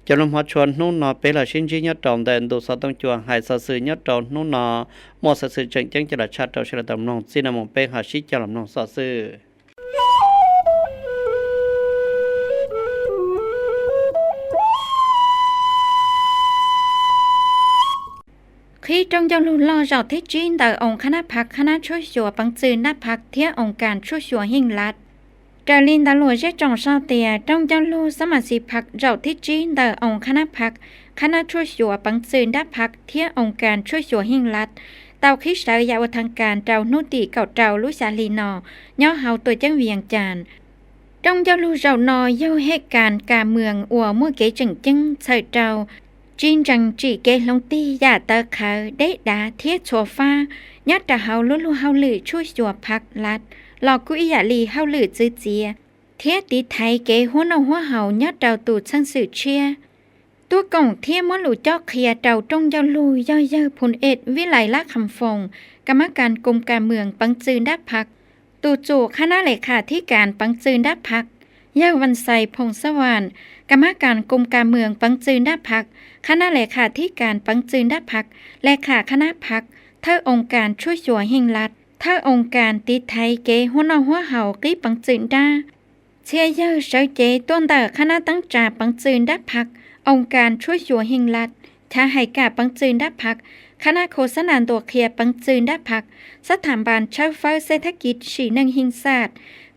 Cov lus hmov tshua hnub no peb los sib ntsib nyob rau ntawm ntu xov tooj cua hais xov xwm nyob rau hnub no, muaj xov xwm tseem ceeb coj los tshaj rau sawv daws tau mloog. Txij no mus peb ho sib cog los mloog xov xwm. Qhib rooj ncauj lug loj zaum thib tsib ntawm oo qhab nab phaj, qhab nab tshuab xyuas peev txwm nab phaj thiab oo kas tshuab xyuas heej lat. Raws li ntawv luam zej tsoom sau tias rooj ncauj lug xab mas xis phaj zaum thib tsib ntawm oo qhab nab phaj, qhab nab tshuab xyuas peev txwm nab phaj thiab oo kas tshuab xyuas heej lat tau qhib sawv yam ua thaj kas rau hnub tim kaum rau lub xya hli no nyob hauv tuam ceeb Vias Cas. Rooj ncauj lug zaum no yog hej kas kas mws uas muaj kev tseem ceeb txhawm rau tsis ntsees tsim kev hloov tig yam tawv qhawv, deb dav thiab txhua fab nyob rau hauv lub luag hauj lwm tshuab xyuas phaj lat los kuj ib yam li hauj lwm txwv txiav thiab tiv thaiv kev huab noj huab haus nyob rau tus txheej xwm tshiab. Tuaj koom thiab muab lus cob qhia rau rooj ncauj lug yog yawg Phun Ej Vib Lais Lab Kham Foos, kas mab kas koom kas mws peev txwm nab phaj, tus tswv qhab nab le khas thib kas peev txwm nab phaj, yawg Vas Xais Phoom Xab Vam, kas mab kas koom kas mws peev txwm nab phaj, qhab nab le khas thib kas peev txwm nab phaj, le khas qhab nab phaj, thawj oo kas tshuab xyuas heej lat, thawj oo kas tiv thaiv kev huab noj huab haus qib peev txwm nrab. Txhia yawg sawv cev tuaj ntawm qhab nab teeb tsa peev txwm nab phaj, oo kas tshuab xyuas heej lat, chav hais kam peev txwm nab phaj, qhab nab khos xab nas ntuas qhia peev txwm nab phaj, xab tham npas tshawb fawb xeb thab kiv sim neej heej xaj,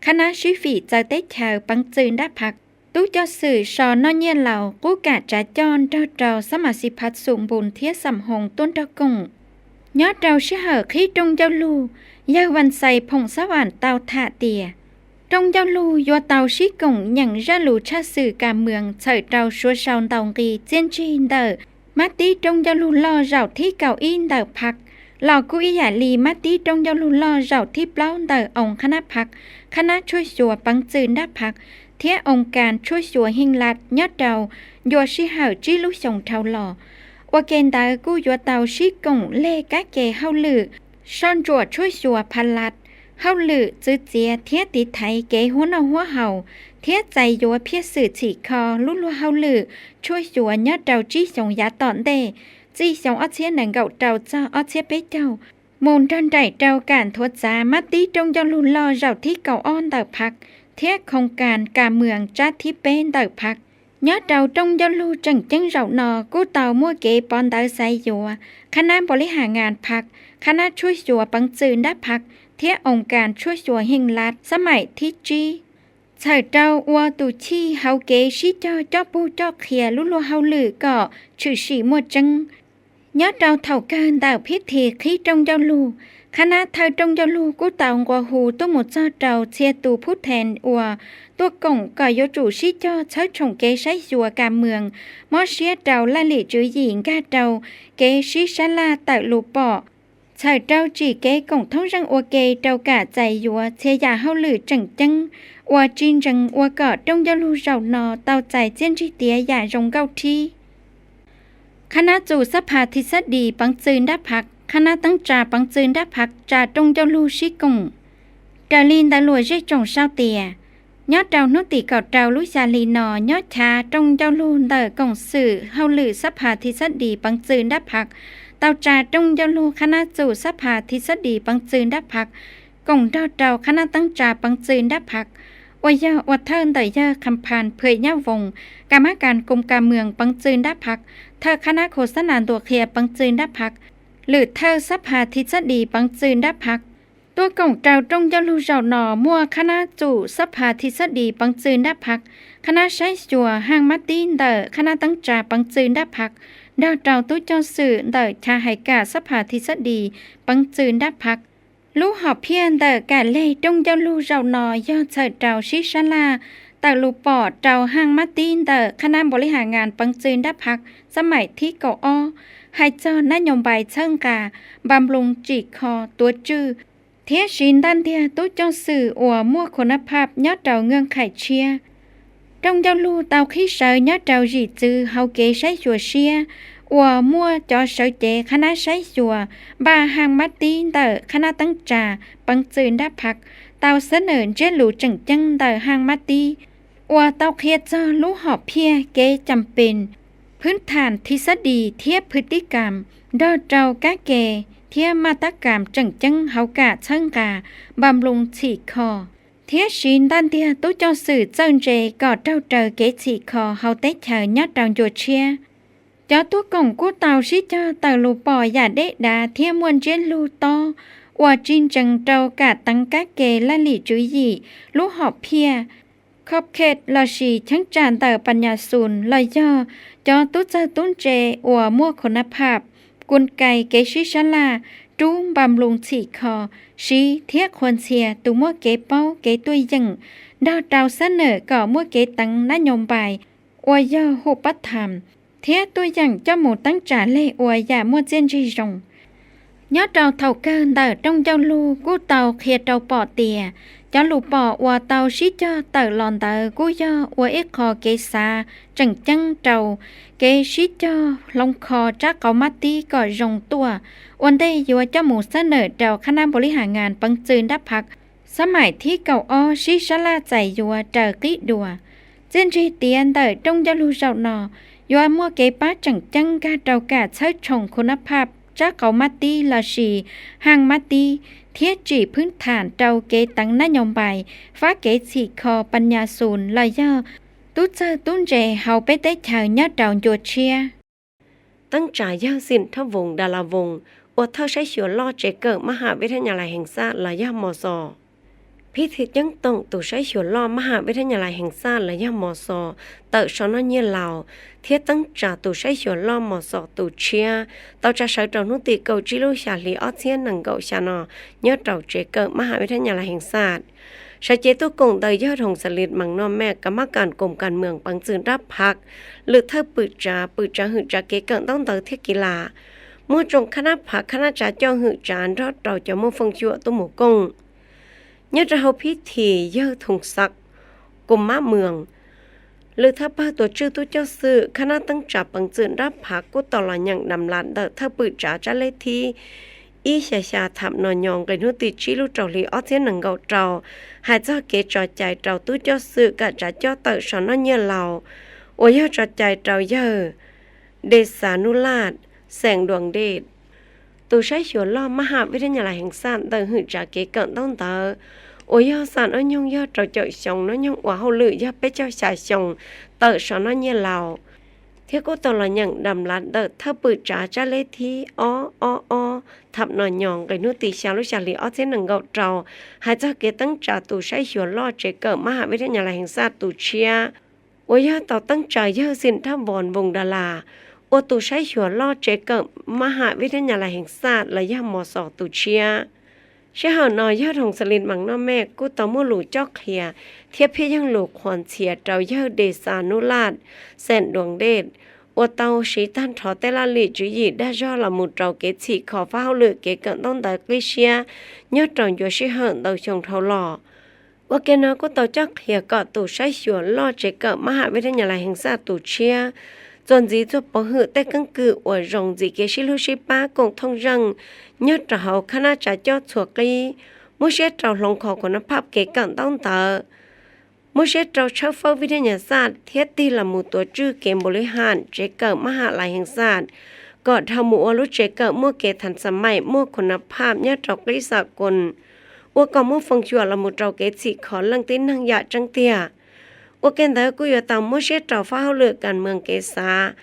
qhab nab sib fim txawv teb chaws peev txwm nab phaj, tub coj xwm so noj nyiaj laus qub kam tsav coj nrog rau xab mas xis phaj Xum Npus thiab Xam Hoos tuaj nrog koom. Nyob rau sij hawm qhib rooj ncauj lug, yawg Vas Xais Phoom Xab Vam tau tham tias rooj ncauj lug yuav tau sib koom nyeem zaj lus tshaj xwm kas mws txhawm rau suav sau ntaus nqi txiaj ntsig ntawm mab tib rooj ncauj lug loj zaum thib kaum ib ntawm phaj los kuj ib yam li mab tib rooj ncauj lug loj zaum thib plaub ntawm oo qhab nab phaj, qhab nab tshuab xyuas peev txwm nab phaj thiab oo kas tshuab xyuas heej lat nyob rau ncua sij hawm tsib lub xyoos dhau los. Ua ke ntawd kuj yuav tau sib koom leg kab ke hauj lwm soj ntsuam tshuab xyuas phaj lat, hauj lwm txwv txiav thiab tiv thaiv kev huab noj huab haus, thiab txais yuav phiaj xwm txhim kho lub luag hauj lwm tshuab xyuas nyob rau tsib xyoos yav tom ntej, txij xyoo ob txhiab nees nkaum rau txog ob txhiab peb caug, mus nrog nraim rau kam nthuav txav mab tib rooj ncauj lug loj zaum thib kaum ob ntawm phaj thiab khoo kas kas mws tsab thib peb ntawm phaj. Nyob rau rooj ncauj lug tseem ceeb zaum no kuj tau muaj kev pov ntawv xaiv yuav qhab nab npaum li has ngas phaj, qhab nab tshuab xyuas peev txwm nab phaj thiab oo kas tshuab xyuas heej lat xab maim thib tsib, txhawm rau ua tus chij hauv kev sib cog coj pug coj qhia lub luag hauj lwm kom tshwm sim muaj tseeb. Nyob rau thaum kawg ntawm phib thi qhib rooj ncauj lug, qhab nab thawj rooj ncauj lug kuj tau nqua hu tuaj mus txog rau txhia tus phub then uas tuaj koom kom yuav tsum sib cog txhawb tshoom kev saib xyuas kas mws, mob siab rau laj lim tswv yim nkag rau kev sib sab laj tawm lus pom, txhawm rau tsim kev koom thoob zeej ua ke rau kam txais yuav txhia yam hauj lwm tseem ceeb uas tsis ntsees ua kom rooj ncauj lug zaum no tau txais txiaj ntsig tiav yam zoo nkauj thib. Qhab nab txum xab phas thij xab dis peev txwm nrab phaj, qhab nab teeb tsa peev txwm nrab phaj tsa rooj ncauj lug sib koom. Raws li ntawv luam zej tsoom sau tias, nyob rau hnub tim kaum rau lub xya hli no nyob chav rooj ncauj lug ntawm koom xwm hauj lwm xab phas thij xab dis peev txwm nrab phaj tau tsa rooj ncauj lug qhab nab txum xab phas thij xab dis peev txwm nrab phaj koom nrog rau qhab nab teeb tsa peev txwm nrab phaj uas yog ua thawj ntawm yawg Kham Phas Phwm Nyab Voos, kam mab kas koom kas mws peev txwm nrab phaj, thawj qhab nab khos xab nas ntuas qhia peev txwm nrab phaj, lwm thawj xab phas thij xab dis peev txwm nrab phaj. Tuaj koom rau rooj ncauj lug zaum no muaj qhab nab txum xab phas thij xab dis peev txwm nrab phaj, qhab nab saib xyuas haaj mab tib ntawm qhab nab teeb tsa peev txwm nrab phaj, nrog rau tub coj xwm ntawm chav hais kam xab phas thij xab dis peev txwm nrab phaj. Lub hom phiaj ntawm kam leg rooj ncauj lug zaum no yog txhawm rau sib sab laj tawm lus pom rau haaj mab tib ntawm qhab nab npaum li has ngas peev txwm nrab phaj xab maim thib kaum ob, hais txog nab nyoos npais txhawb nqa, npa nploos tsim kho tuav tswj, thiab siv ntaj ntiag tub coj xwm uas muaj khua nab phaj nyob rau nkaj qhais tshiab. Rooj ncauj lug tau qhib sawv nyob rau zim txwv hauv kev saib xyuas siab uas muaj cov sawv cev qhab nab saib xyuas npaj haaj mab tib ntawm qhab nab teeb tsa peev txwm nrab phaj tau xab nawm ntsiab lus tseem ceeb ntawm haaj mab tib uas tau qhia txog lub hom phiaj kev cam pes phwb tham thij xab dis thiab phwv tib kam nrog rau kab ke thiab maj tab kam tseem ceeb hauv kam txhawb nqa npa nploos txhim kho, thiab siv ntaj ntiag tub coj xwm txawj ntse kom raug raws kev txhim kho hauv teb chaws nyob rau ncua tshiab. Cov tub koom kuj tau sib cog tawm lus pom yam deb dav thiab muaj ntsiab lug tob uas tsis ntsees rau kam teev kab ke laj lim tswv yim lub hom phiaj Copcade lossis cheeb tsam ntawm Panya Sun los yog cov tub txawj tub ntse uas muaj khunapha, kunkais kev sib sab laj, rub npa nploos txhim kho, siv thiab qhuas ntxhias tus muaj kev paub kev tuaj yeem nrog rau xab nawm kom muaj kev teev nab nyo npais uas yog hu pab tham, thiab tuaj yeem coj mus teeb tsam leg ua yam muaj txiaj ntsig zoo. Nyob rau thaum kawg ntawm rooj ncauj lug kuj tau qhia rau pom tias cov lus pom uas tau sib cog tawm los ntawd kuj yog ua ib qho kev xav tseem ceeb rau kev sib cog hloov kho tsab qau mab tib kom zoo tuaj ua ntej yuav coj mus xab nawm rau khab nab npaus lis has ngas peev txwm nrab phav xab maim thib kaum ob sib sab laj txais yuav raws qib dua. Txiaj ntsig tias ntawm rooj ncauj lug zaum no yuav muaj kev pab tseem ceeb nkag rau kam txhawb tshoom khunapha tsab qau mab tib lossis haj mab tib, thiab tsim phwb tham rau kev teev nab nyo npais, fab kev txhim kho Panya Sun los yog tub txawj tub ntse hauv peb teb chaws nyob rau ncua tshiab. Teeb tsam yawg Xim Thab Voos Das Las Voos ua thawj saib xyuas loj tsev kawm Mab Has Vib Thab Nyas Las Hees Xaj los yog Mos Xos. Phib Thi ceeb toom tus saib xyuas loj Mab Has Vib Thab Nyas Las Hees Xaj los yog Mos Xos tawm so noj nyiaj laus, thiab teeb tsam tus saib xyuas loj Mos Xos tus tshiab tau tsa sawv rau hnub tim kaum tsib lub xya hli ob txhiab nees nkaum xya no nyob rau tsev kawm Mab Has Vib Thab Nyas Las Hees Xaj. Sawv cev tuaj koom ntawm yawg Thoom Xas Lis Mees Noj Mej, kam mab kam koom kam meem peev txwm nrab phav, lwm thawj pwm tsav, pwm tsav hwm tsav kev kawm ntaub ntawv thiab kiv las, muaj tsoom khab nab phav, khab nab tsav coj hwm tsav nrog rau cov muaj feem xyuam tuaj mus koom. Nyob rau hauv phib Thi, yawg Thoom Xas Kus Mab Mws, lwm thawj pawg tuav tswj tub coj xwm, khab nab teeb tsam peev txwm nrab phav kuj tau los nyeem dam las ntawm thawj pwm tsav tsab leb thib ib xya xya tham no nyo nqe hnub tim tsib lub rau hli ob txhiab nees nkaum rau, hais txog kev tso cai rau tub coj xwm kam tsav coj tawm so noj nyiaj laus, uas yog tso cai rau yawg Des Xas Nub Laj, xeem Duas Dej, tus saib xyuas loj Mab Has Vib Thab Nyas Las Hees Xaj ntawm hwm tsav kev kawm ntaub ntawv, uas yog xam ob nyoog yog rau caum xyoo, nub nyoog ua hauj lwm yog peb caug xya xyoo, tawm so noj nyiaj laus, thiab kuj tau los nyeem dam las ntawm thawj pwm tsav tsab leb thib ob ob ob tham no nyo nqe hnub tim xya lub xya hli ob txhiab nees nkaum rau, hais txog kev teeb tsam tus saib xyuas loj tsev kawm Mab Has Vib Thab Nyas Las Hees Xaj tus tshiab, uas yog tau teeb tsam yawg Xim Thab Voos Voos Das Las ua tus saib xyuas loj tsev kawm Mab Has Vib Thab Nyas Las Hees Xaj los yog Mos Xos tus tshiab. Sij hawm no yawg Thoom Xas Lis Mees Noj Mej kuj tau muaj lus cob qhia thiab phiaj yeeg lus qhuas ntxhias rau yawg Des Xas Nub Laj, xeem Duas Dej, uas tau siv tag nrho tej laj lim tswv yim dag zog los mus rau kev txhim kho fab hauj lwm kev kawm ntaub ntawv qib siab nyob rau ncua sij hawm ntau xyoo dhau los. Ua ke no kuj tau cob qhia kom tus saib xyuas loj tsev kawm Mab Has Vib Thab Nyas Las Hees Xaj tus tshiab txuas ntxiv txuag pov hwm tej keeb kwm uas zoo ntxiv kev sib hlub sib pab koom thooj zeej nyob rau hauv khab nab tsav coj txhua qib, muab siab rau hloov kho khun nab phaj kev kawm ntaub ntawv, muab siab rau tshawb fawb Vib Thab Nyas Xaj thiab tig los mus tuav tswj kev npaum li ham tsev kawm Mab Has Las Hees Xaj, kom dhau mus ua lub tsev kawm muaj kev than xa maim muaj khun nab phaj nyob rau qib xam koos, ua kom muaj feem xyuam los mus rau kev txhim kho leej tib neeg yam tseeb tiag. Ua ke ntawd kuj yuav tau muab siab rau fab hauj lwm kas mees kev xav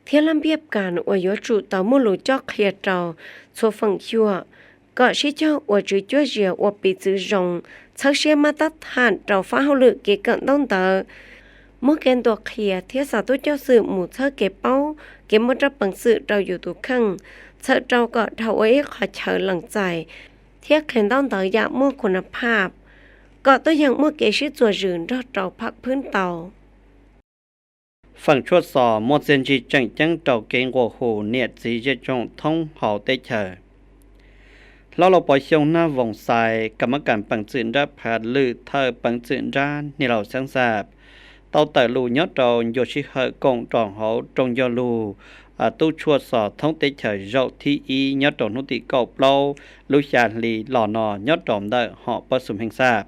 thiab laj npiab kas uas yuav tsum tau muaj lus cob qhia rau txhua feem xyuam, kom sib cog ua tswv cuab zias ua piv txwv zoo, txhawb siab mab tab tham rau fab hauj lwm kev kawm ntaub ntawv, muab kev ntuas qhia thiab xa tub coj xwm mus txhawb kev paub, kev muaj rab peev xwm rau yus tus kheej, txhawm rau kom dhau ua ib qho chaw lees txais thiab qhia ntaub ntawv yam muaj khun nab phaj, kom tuaj yeem muaj kev sib txuas zws nrog rau phaj phwb tau. Feem tshuaj xos muaj txiaj ntsig tseem ceeb rau kev nqua hu niam txiv zej tsoom thoob hauv teb chaws. Hlob Lauj Pov Xyooj Naj Voos Xais, kam mab kam peev txwm nrab phav lwm thawj peev txwm nrab Niam Laus Xeeb Xaj, tau tawm lus nyob rau ncua sij hawm koom rau hauv rooj ncauj lus tub tshuaj xos thoob teb chaws zaum thib ib nyob rau hnub tim kaum plaub lub xya hli los no nyob rau ntawm hom Pab Xum Heej Xaj,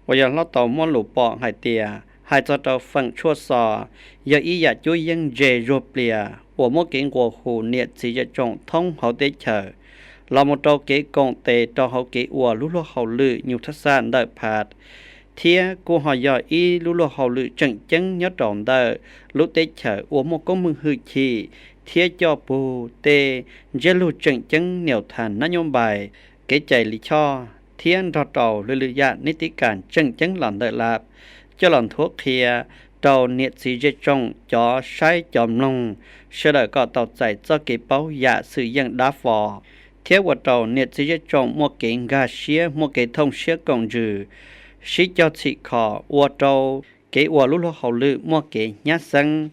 uas yog hlob tau muab lus pom hais tias Hais txog rau feem tshuaj xos, yog ib yam cuab yeej ntse zuag plias uas muaj kev nqua hu niam txiv zej tsoom thoob hauv teb chaws los mus rau kev koom tes rau hauv kev ua lub luag hauj lwm nyuj thab xaj ntawm phav, thiab kuj ho yog ib lub luag hauj lwm tseem ceeb nyob rau ntawm lub teb chaws uas muaj koob meej hwj chim thiab coj pug tej ntsiab lug tseem ceeb niam thas nab nyob npais, kev cai li choj thiab nrog rau lwm lwm yam nib tib kas tseem ceeb los ntawm lab coj los nthuav qhia rau niam txiv zej tsoom cov saib cov mloog sawv daws kom tau txais txoj kev paub yam xwm yeej dab fo, thiab ua rau niam txiv zej tsoom muaj kev nkag siab muaj kev thooj siab koom ntsws, sib cog txhim kho ua rau kev ua lub luag hauj lwm muaj kev nyab xeeb.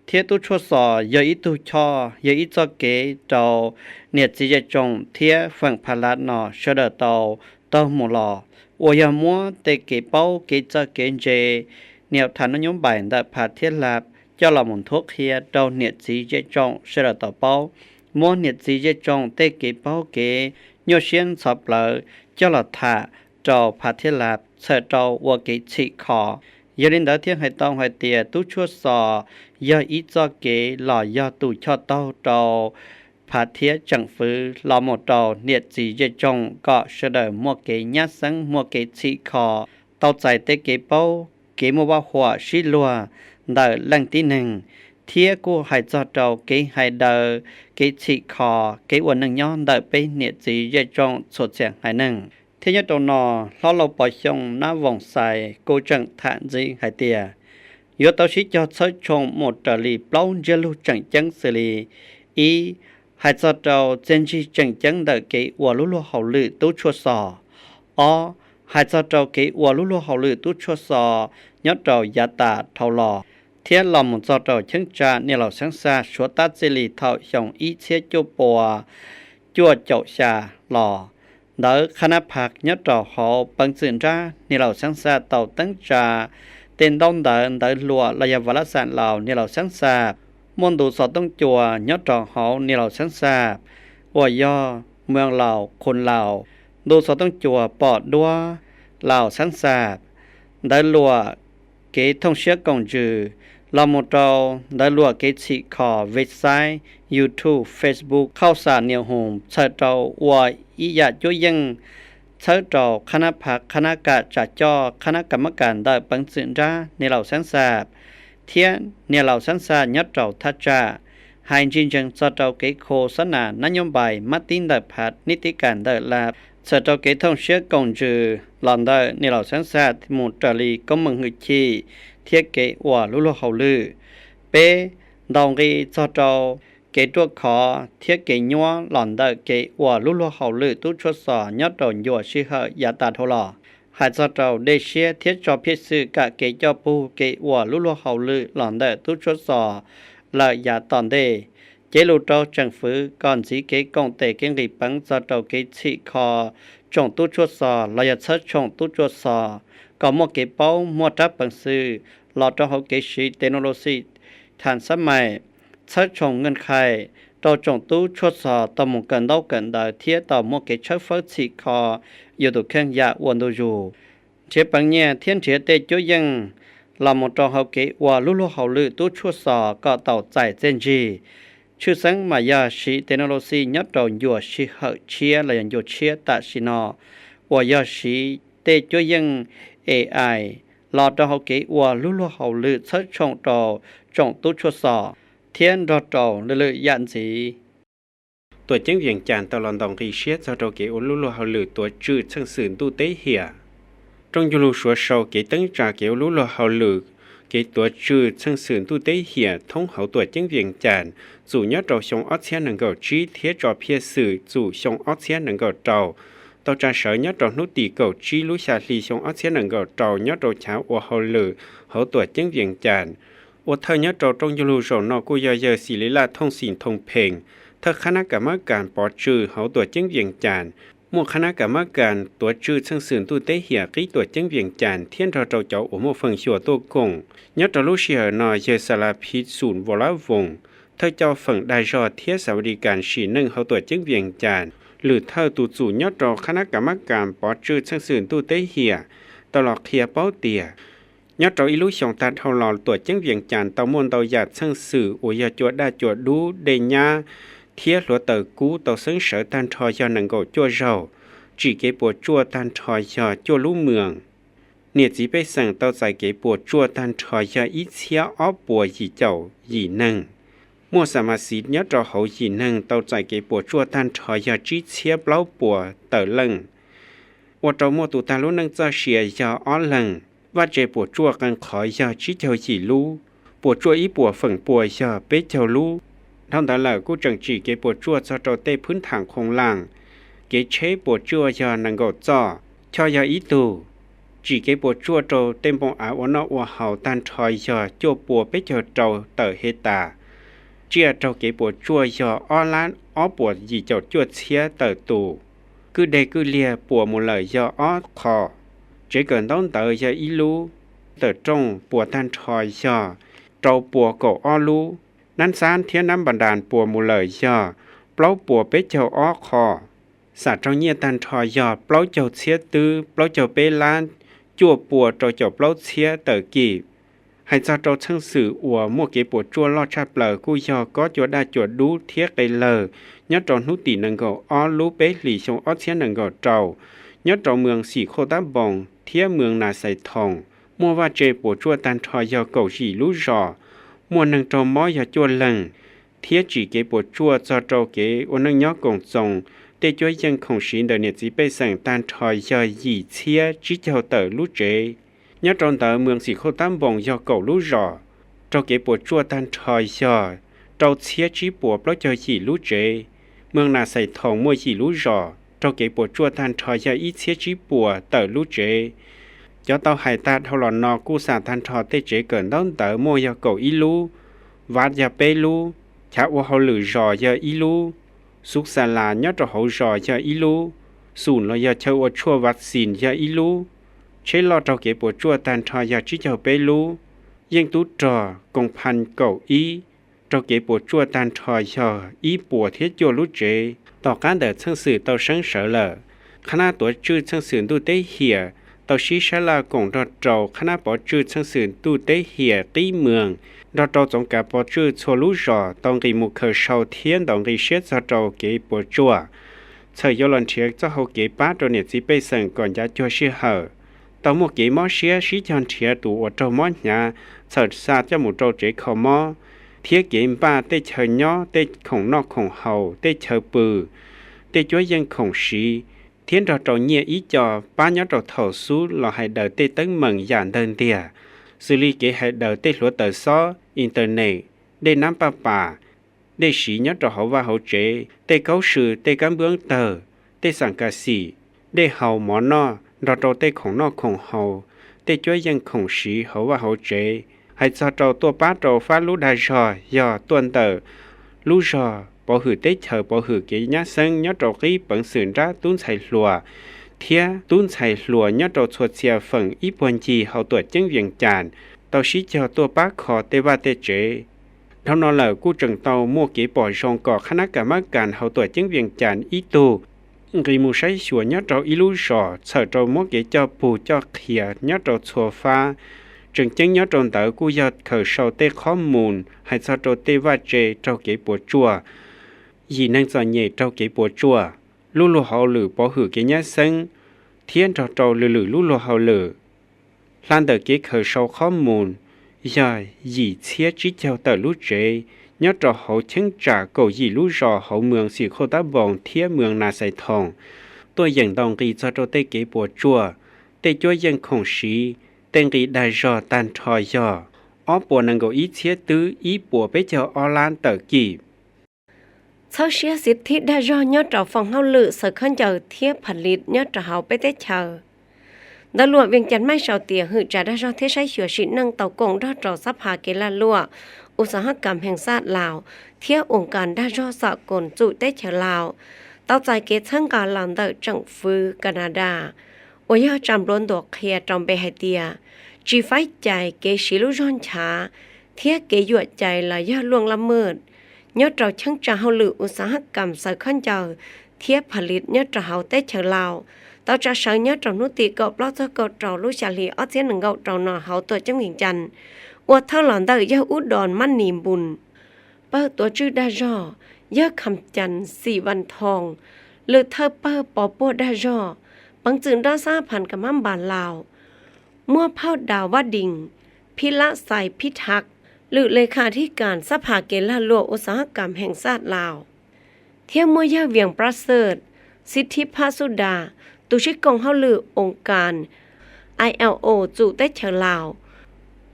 Thiab tub tshuaj xos yog ib tug choj yog ib txoj kev rau niam txiv zej tsoom thiab feem phav lab no sawv daws tau taug mus los, uas yog muab tej kev paub kev txawj kev ntse niam thas nab nyob npais ntawm phav thiab lab coj los mus nthuav qhia rau niam txiv zej tsoom sawv daws tau paub, muab niam txiv zej tsoom tej kev paub kev nyuaj siab ntxhov plawv coj los tham rau phav thiab lab txhawm rau ua kev txhim kho. Yog li ntawd thiaj hais tau hais tias tub tshuaj xos yog ib txoj kev los yog tus choj taug rau phav thiab tseem fwv los mus rau niam txiv zej tsoom kom sawv daws muaj kev nyab xeeb muaj kev txhim kho, tau txais tej kev paub kev muaj vaj huam sib luag ntawm leej tib neeg, thiab kuj hais txog rau kev hais daws kev txhim kho kev ua neej nyob ntawm peb niam txiv zej tsoom txhua txhia haiv neeg. Thiab nyob rau no, hlob Lauj Pov Xyooj Nab Voos Xais kuj tseem tham ntxiv hais tias yuav tau sib cog txhawb tshooj mus raws li plaub ntsiab lus tseem ceeb xws li: ib, hais txog rau txiaj ntsig tseem ceeb ntawm kev ua lub luag hauj lwm tub tshuaj xos. Ob, hais txog rau kev ua lub luag hauj lwm tub tshuaj xos nyob rau yav tas dhau los, thiab los mus txog rau cheeb tsam niam laus xeeb xaj suav tab txij li thaum xyoo ib txhiab cuaj pua cuaj caum xya los. Ntawv qhab nab phav nyob rau hauv peev txwm nrab niam laus xeeb xaj tau teeb tsa tej ntaub ntawv ntawv luam los yog vas lab xam laus niam laus xeeb xaj, muaj ntu xov tooj cua nyob rau hauv niam laus xeeb xaj uas yog mueos laus qhun laus, ntu xov tooj cua pom duab laus xeeb xaj, ntawv luam kev thooj siab koom ntsws los mus rau ntawv luam kev txhim kho, website, YouTube, Facebook, khauj xam niam hus txhawm rau ua ib yam cuab yeej txhawb rau qhab nab phav qhab nab kam tsa coj qhab nab kam mab kas ntawm peev txwm nrab niam laus xeeb xaj thiab niam laus xeeb xaj nyob rau thaj tsam hais ntsis ntsees txog rau kev khu xab nas nab nyob npais mab tib ntawm phav nib tib kas ntawm lab txhawm rau kev thooj siab koom ntsws los ntawm niam laus xeeb xaj mus raws li koob meej hwj chim thiab kev ua lub luag hauj lwm. Peb, ntaus nqi txog rau kev ruaj khov thiab kev nyuab los ntawm kev ua lub luag hauj lwm tub tshuaj xos nyob rau ncua sij hawm yav tas dhau los, hais txog rau dej siab thiab tso phiaj xwm kam kev coj pug kev ua lub luag hauj lwm los ntawm tub tshuaj xos lawm yav tom ntej. Cev lus rau tseem fwv kom ntxiv kev koom tes kev nqis peev txog rau kev txhim kho tsoom tub tshuaj xos los yog txhawb tshooj tub tshuaj xos kom muaj kev paub muaj rab peev xwm los rau hauv kev siv technology thas xab mais, txhawb tshooj nkeej khai rau tsoom tub tshuaj xos tau mus kawm ntaub kawm ntawv thiab tau muaj kev tshawb fawb txhim kho yus tus kheej yam ua ntu zus, nrhiav peev nyiaj thiab nrhiav tej cuab yeej los mus rau hauv kev ua lub luag hauj lwm tub tshuaj xos kom tau txais txiaj ntsig. Tshwj xeeb mas yog siv technology nyob rau ncua sij hawm tshiab los yog ncua tshiab tam sim no uas yog siv tej cuab yeej A I los rau hauv kev ua lub luag hauj lwm txhawb tshooj rau tsoom tub tshuaj xos thiab nrog rau lwm lwm yam ntxiv. Tuam ceeb Vias Cas tau los ntaus nqi siab txog rau kev ua lub luag hauj lwm tuav tswj txheej xwm ntuj teb hiam. Rooj ncug lug suav sau kev teeb tsa kev ua lub luag hauj lwm kev tuav tswj txheej xwm ntuj teb hiam thoob hauv tuam ceeb Vias Cas txum nyob rau xyoo ob txhiab nees nkaum tsib thiab tso phiaj xwm txum xyoo ob txhiab nees nkaum rau, tau tsa sawv nyob rau hnub tim kaum tsib lub xya hli xyoo ob txhiab nees nkaum rau nyob rau chav ua hauj lwm hauv tuam ceeb Vias Cas. Ua thawj nyob rau rooj ncug lug zaum no kuj yog yawg Xis Lis Laj Thooj Xis Thooj Pheej, thawj qhab nab kam mab kas pov tswj hauv tuam ceeb Vias Cas. Muaj qhab nab kam mab kas tuav tswj txheej xwm ntuj teb hiam qib tuam ceeb Vias Cas thiab nrog rau cov uas muaj feem xyuam tuaj koom. Nyob rau lub sij hawm no yawg Xas Las Phiv Xum Vos Lab Voos, thawj coj feem dag zog thiab xav di kas sim neej hauv tuam ceeb Vias Cas, lwm thawj tus txum nyob rau qhab nab kam mab kas pov tswj txheej xwm ntuj teb hiam, tau los qhia paub tias Nyob rau ib lub xyoos tag dhau los, tuam ceeb Vees Cas tau muaj ntau yam txheej xwm uas yog cua daj cua dub, dej nyab thiab hluav taws kub tau xeeb sawv tag nrho yog nees nkaum cuaj zaug, tsim kev puas tsuaj tag nrho yog cuaj lub moos. Niam txiv pej xeem tau txais kev puas tsuaj tag nrho yog ib txhiab ob puas yim caum yim neeg. Muaj xam mas xiv nyob rau hauv yim neeg tau txais kev puas tsuaj tag nrho yog tsib txhiab plaub puas tawm leej. Ua rau muaj tus tag lub neej txoj sia yog ob leeg. Vaj tse puas tsuaj qee qhov yog tsib caug yim lub, puas tsuaj ib puas feem pua yog peb caug lub. Dhau ntawd lawm kuj tseem tsim kev puas tsuaj txog rau tej phwb tham qhoo laam, kev tsheb puas tsuaj yog nees nkaum txoj, choj yog ib tug. Tsim kev puas tsuaj rau tej npoo av ua noj ua haus tag nrho yog cuaj pua peb caug rau tawm he tas, tsiaj raug kev puas tsuaj yog ob lab ob puas yim caum cuaj txhiab tawm tus, kwj deg kwj liag puas mus lawm yog ob qho, tsev kawm ntaub ntawv yog ib lub, tawm rooj puas tag nrho yog rau puas kaum ob lub, nab xab thiab nab npas das puas mus lawm yog plaub puas peb caug ob qho, xam raug nyiaj tag nrho yog plaub caug txhiab twb plaub caug peb lab cuaj pua rau caum plaub txhiab tawm kis. Hais txog rau txheej xwm uas muaj kev puas tsuaj loj tshaj plaws kuj yog kob cua daj cua dub thiab qe lawg nyob rau hnub tim nees nkaum ob lub peb hlis xyoo ob txhiab nees nkaum rau, nyob rau moos Xim Khauj Tab Npoos thiab moos Nas Xais Thoos, muaj vaj tse puas tsuaj tag nrho yog kaum yim lub zos, muaj neeg raug mob yog cuaj leeg, thiab tsim kev puas tsuaj txog rau kev ua neej nyob koom txoos, tej cuab yeej khoom siv ntawm niam txiv pej xeem tag nrho yog yim txhiab tsib caug tawm lub tsev. Nyob rau ntawd moos Xim Khauj Tab Npoos yog kaum lub zos, raug kev puas tsuaj tag nrho yog rau txhiab tsib puas plaub caug yim lub tsev. Moos Nas Xais Thoos muaj yim lub zos, raug kev puas tsuaj tag nrho yog ib txhiab tsib puas tawm lub tsev. Cov tau hais tag dhau los no kuj xam tag nrho tej tsev kawm ntaub ntawv muaj yog kaum ib lub, vaj yog peb lub, chav ua hauj lwm zos yog ib lub, xuv xa las nyob rau hauv zos yog ib lub, xum los yog chaw ua tshuaj vav xis yog ib lub, tsheb loj raug kev puas tsuaj tag nrho yog tsib caug peb lub, yeej tub rog koos pha kaum ib, raug kev puas tsuaj tag nrho yog ib puas thiab cuaj lub tsev. Tom qab ntawm txheej xwm tau seeb sawv lawm, qhab nab tuav tswj txheej xwm ntuj teb hiam tau sib sab laj koom nrog rau qhab nab pov tswj txheej xwm ntuj teb hiam qib moos, nrog rau txoov kav pov tswj txhua lub zos tau nqis mus khaws sau thiab ntaus nqi siab txog rau kev puas tsuaj, txhawm yuav los nrhiav txoj hau kev pab rau niam txiv pej xeem kom ncav cuag sij hawm. Tau muaj kev mob siab sib cog nrhiav tus uas raug mob hnyav, txhawm xa coj mus rau tsev kho mob, thiab kev npaj tej chaw nyob, tej khoom noj khoom haus, tej chaw pw, tej cuab yeej khoom siv, thiab nrog rau nyiaj ib co pab nyob rau thaum xub los hais daws tej teeb meem yam ntawd ntiag, xws li kev hais daws tej hluav taws xob, internet, dej nab paj pas, dej siv nyob rau hauv vaj hauv tsev, tej kaub swm, tej kab npuab tawg, tej xam kas xim, dej haus mov noj nrog rau tej khoom noj khoom haus, tej cuab yeej khoom siv hauv vaj hauv tsev. Hais txog rau tuaj pab rau fab lub dag zog yog tuaj ntawm lub zog pov hwm teb chaws pov hwm kev nyab xeeb nyob rau qib peev xwm nrab tub ntxhais hluas thiab tub ntxhais hluas nyob rau txhua txhia feem ib puag ncig hauv tuam ceeb Vias Cas tau sib cog tuaj pab kho tej vaj tej tsev. Dhau no lawm kuj tseem tau muaj kev pom zoo kom qhab nab kas mab kas hauv tuam ceeb Vias Cas ib tug nqis mus saib xyuas nyob rau ib lub zos txhawm rau muab kev coj pug coj qhia nyob rau txhua fab. Tseem ceeb nyob rau ntawd kuj yog khaws sau tej qhob mus hais txog rau tej vaj tse raug kev puas tsuaj, yim neeg txom nyem raug kev puas tsuaj, lub luag hauj lwm pov hwm kev nyab xeeb, thiab nrog rau lwm lwm lub luag hauj lwm. Hla ntawm kev khaws sau qhob mus yog yim txhiab tsib caug tawm lub tsev nyob rau hauv cheeb tsam kaum yim lub zos hauv moos Xim Khauj Tab Npoos thiab moos Nas Xais Thoos, tuaj yeem ntaus nqi txog rau tej kev puas tsuaj, tej cuab yeej khoom siv, tej nqi dag zog tag nrho yog ob puas nees nkaum ib txhiab twb ib puas peb caug ob lab tawm kij. Txhawb siab xiv thib dag zog nyob rau foom hauj lwm xaws khaub ncaws thiab phav lis nyob rau hauv peb teb chaws. Ntawv luam Vias Cas Maiv sau tias hwm tsa dag zog thiab saib xyuas sim neej tau koom nrog rau xab pha kev lag luam U Xas Hab Kam Hees Xaj Laus thiab Oos Kas Dag Zog Xam Koom Txum teb chaws Laus tau txais kev txhawb nqa los ntawm tseem fwv Kanadas uas yog tsa npluav ntuas qhia rau npe hais tias tsis faib cais kev siv lub zog nchav thiab kev yuam cais los yog luaj laj maj nyob rau cheeb tsam hauj lwm U Xas Hab Kam xaws khaub ncaws thiab phav lis nyob rau hauv teb chaws Laus tau tsa sawv nyob rau hnub tim kaum plaub txog kaum rau lub xya hli ob txhiab nees nkaum rau no hauv tuam ceeb Vias Cas. Ua thawj los ntawm yawg Ub Dos Mab Nis Npus, pawg tuav tswj dag zog, yawg Kham Cas Xim Vas Thoo, lwm thawj pawg pov puag dag zog, peev txwm nroj xab phas Kas Mab Npas Laus, muaj phauj Das Vaj Dis, Phib Lab Xais Phib Thaj, lwm le khas thib kas xab phas kev lag luam Uxas Hab Kas Hees Xaj Laus, thiab muaj yawg Vias Prab Xaj, Xib Thib Phab Xub Das, tus sib koom hauj lwm oo kas ILO txum teb chaws Laus,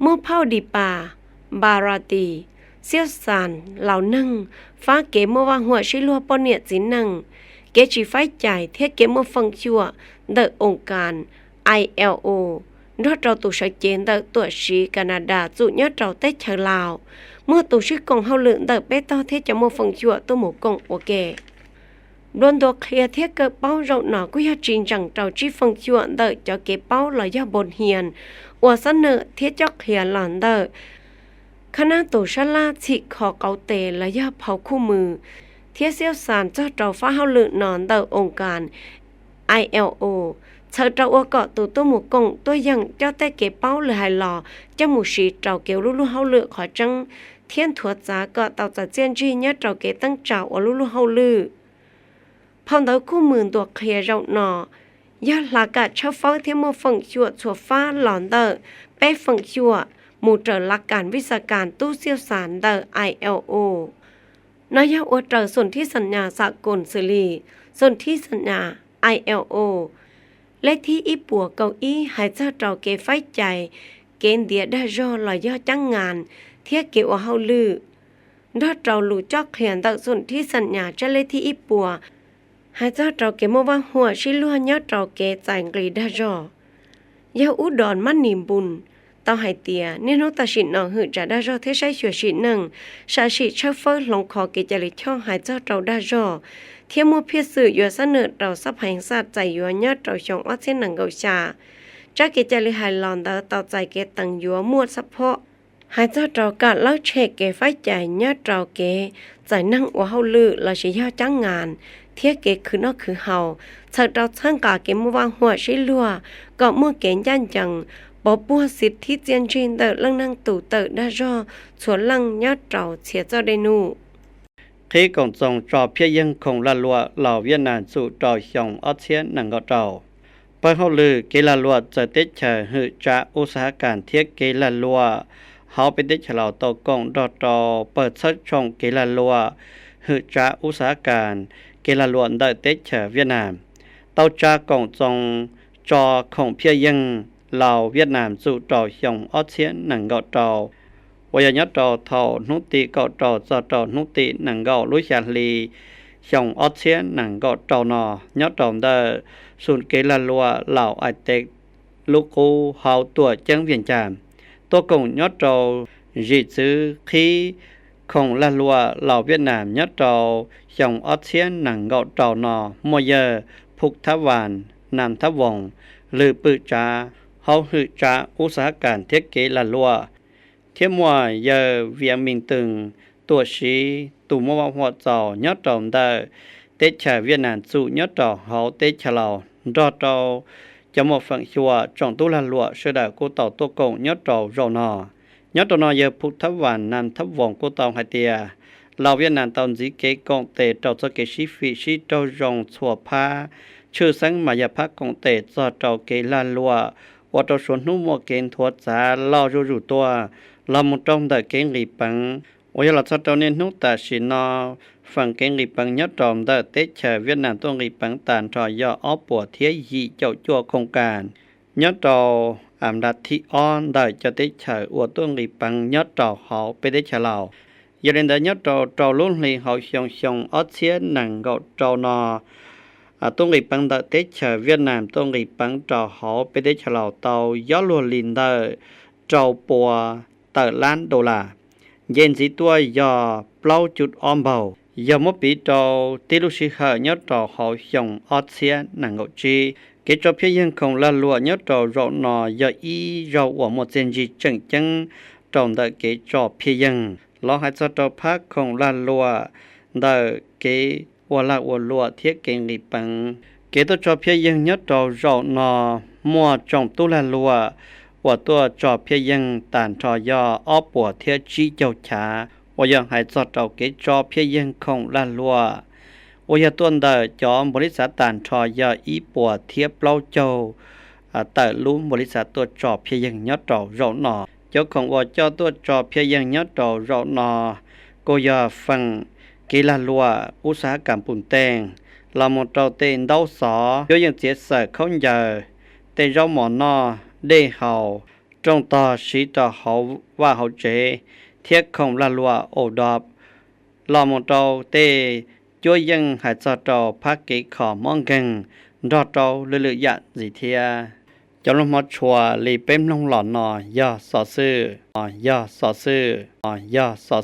muaj phauj Dis Pas Npas Ras Tis, Xiab Xas Laus Neeg, fab kev muaj vaj huam sib luag poj niam txiv neej, kev tsis faib cais thiab kev muaj feem xyuam ntawm oo kas ILO, nrog rau tus sawv cev ntawm tuam siv Kanadas txum nyob rau teb chaws Laus, muaj tus sib koom hauj lwm ntawm peb tog thiab cov muaj feem xyuam tuaj mus koom ua ke. Nplua ntuas qhia thiab kaw paub zaum no kuj yog tsis ntsees rau tsib feem xyuam ntawm cov kev paub los yog npau hias uas xab nawm thiab cob qhia los ntawm khab nab tus sab laj txhim kho qauv tes los yog phau khuj mws, thiab Xiab Xas txog rau fab hauj lwm no ntawm oo kas ILO, txhawm rau ua kom tus tuaj mus koom tuaj yeem coj tej kev paub lwm hais los coj mus siv rau kev ua lub luag hauj lwm qhov tseeb thiab nthuav txav kom tau txais txiaj ntsig nyob rau kev teeb tsa ua lub luag hauj lwm. Phau ntawv khuj mws ntuas qhia zaum no yog hla kam tshawb fawb thiab muaj feem xyuam txhua fab los ntawm peb feem xyuam mus raws lav kas vij xas kas tub Xiab Xas ntawm ILO. No yog ua raws xum thib xam nyas xam koos xws li xum thib xam nyas ILO lej thib ib puas kaum ib hais txog rau kev faib cais, kev ntiav dag zog los yog cab ngas thiab kev ua hauj lwm, nrog rau lus cob qhia ntawm xum thib xam nyas tsab lej thib ib puas hais txog rau kev muaj vaj huam sib luag nyob rau kev txais nqi dag zog. Yawg Ub Dos Mab Nis Npus tau hais tias niaj hnub tam sim no hwm tsa dag zog thiab saib xyuas sim neej, sam sim tshawb fawb hloov kho kev cai lwm choj hais txog rau dag zog, thiab muaj phiaj xwm yuav xab nawm rau xab phas xaj txais yuav nyob rau xyoo ob txhiab nees nkaum xya. Tsab kev cai lwm hais los ntawd tau txais kev teev yuav muaj xab phob hais txog rau kam lawb tshem kev faib cais nyob rau kev txais neeg ua hauj lwm lossis yog cab ngas thiab kev khwv noj khwv haus, txhawm rau txhawb nqa kev muaj vaj huam sib luag kom muaj kev ncaj ncees, pov puag xim thib txiaj ntsig ntawm leej neeg tus tawm dag zog txhua leej nyob rau txhia txoj dej num. Qhib koom txoos tso phiaj yeeg khoom lag luam Laus Viaj Nam txum rau xyoo ob txhiab nees nkaum rau. Pawg hauj lwm kev lag luam txawv teb chaws hwm tsa u xas hab kas thiab kev lag luam hauv peb teb chaws Laus tau koom nrog rau pawg txhawb tshoom kev lag luam hwm tsa u xas hab kas, kev lag luam ntawm teb chaws Viaj Nam, tau tsa koom txoos tso khoom phiaj yeeg Laus Viaj Nam txum rau xyoo ob txhiab nees nkaum rau, uas yog nyob rau thaum hnub tim kaum rau txog rau hnub tim nees nkaum lub xya hli xyoo ob txhiab nees nkaum rau no, nyob rau ntawm xum kev lag luam Laus Ais Teb lub qub hauv tuam ceeb Vias Cas, tuaj koom nyob rau zim txwv qhib khoom lag luam Laus Viaj Nam nyob rau xyoo ob txhiab nees nkaum rau no muaj yawg Phum Thab Vas Nam Thab Voos, lwm pwm tsav hauv hwm tsa u xas hab kas thiab kev lag luam, thiab muaj yawg Vias Mees Twm, tuam siv tus muaj vaj huam txaus nyob rau ntawm teb chaws Viaj Nam txum nyob rau hauv teb chaws Laus, nrog rau cov muaj feem xyuam tsoom tub lag luam sawv daws kuj tau tuaj koom nyob rau zaum no. Nyob rau no yawg Phum Thab Vas Nam Thab Voos kuj tau hais tias Laus Viaj Nam tau ntxiv kev koom tes rau txoj kev sib fim sib raug zoo txhua phab, tshwj xeeb mas yog phab koom tes txog rau kev lag luam, ua rau suav hnub muaj kev nthuav txav loj zuj zus tuaj, los mus rau ntawm kev nqis peev, uas yog los txog rau niaj hnub tam sim no, feem kev nqis peev nyob rau ntawm teb chaws Viaj Nam tuaj nqis peev tas nrho yog ob puas thiab yim caum cuaj khoom kas nyob rau a nra thib ob ntawm cov teb chaws uas tuaj nqis peev nyob rau hauv peb teb chaws Laus. Yog li ntawd nyob rau rau lub hli hauv xyoo xyoo ob txhiab nees nkaum rau no, tuaj nqis peev ntawm teb chaws Viaj Nam tuaj nqis peev rau hauv peb teb chaws Laus tau yob luag li ntawm rau pua tawm lab dollar, nce ntxiv tuaj yog plaub cuv ob npaug, yog muab piv rau tib lub sij hawm nyob rau hauv xyoo ob txhiab nees nkaum tsib. Kev tso phiaj yeeg khoom lag luam nyob rau zaum no yog ib zaug uas muaj txiaj ntsig tseem ceeb rau ntawm kev tso phiaj yeeg. Los hais txog rau phab khoom lag luam ntawm kev ua lag ua luam thiab kev nqis peev, Kev tuaj tso phiaj yeeg nyob rau zaum no muaj tsoom tub lag luam uas tuaj tso phiaj yeeg tag nrho yog ob puas thiab tsib caug chav uas yog hais txog rau kev tso phiaj yeeg khoom lag luam uas yog tuaj ntawm cov npaum li xav tag nrho yog ib puas thiab plaub caug tawm lub npaum li xav tuaj tso phiaj yeeg nyob rau zaum no. Cov khoom uas coj tuaj tso phiaj yeeg nyob rau zaum no kuj yog feem kev lag luam ub xav kas pus teej los mus rau tej ntaub xov, cuab yeej txiav xawm khaub ncaws, tej zaub mov noj dej haus, rooj tog siv rau hauv vaj hauv tsev, thiab khoom lag luam ua dog los mus rau tej cuab yeej hais txog rau phab kev kho mob nkeeg nrog rau lwm lwm yam ntxiv thiab. Cov lus hmov tshua li peb mloog los no yog xov xwm, yog xov xwm, yog xov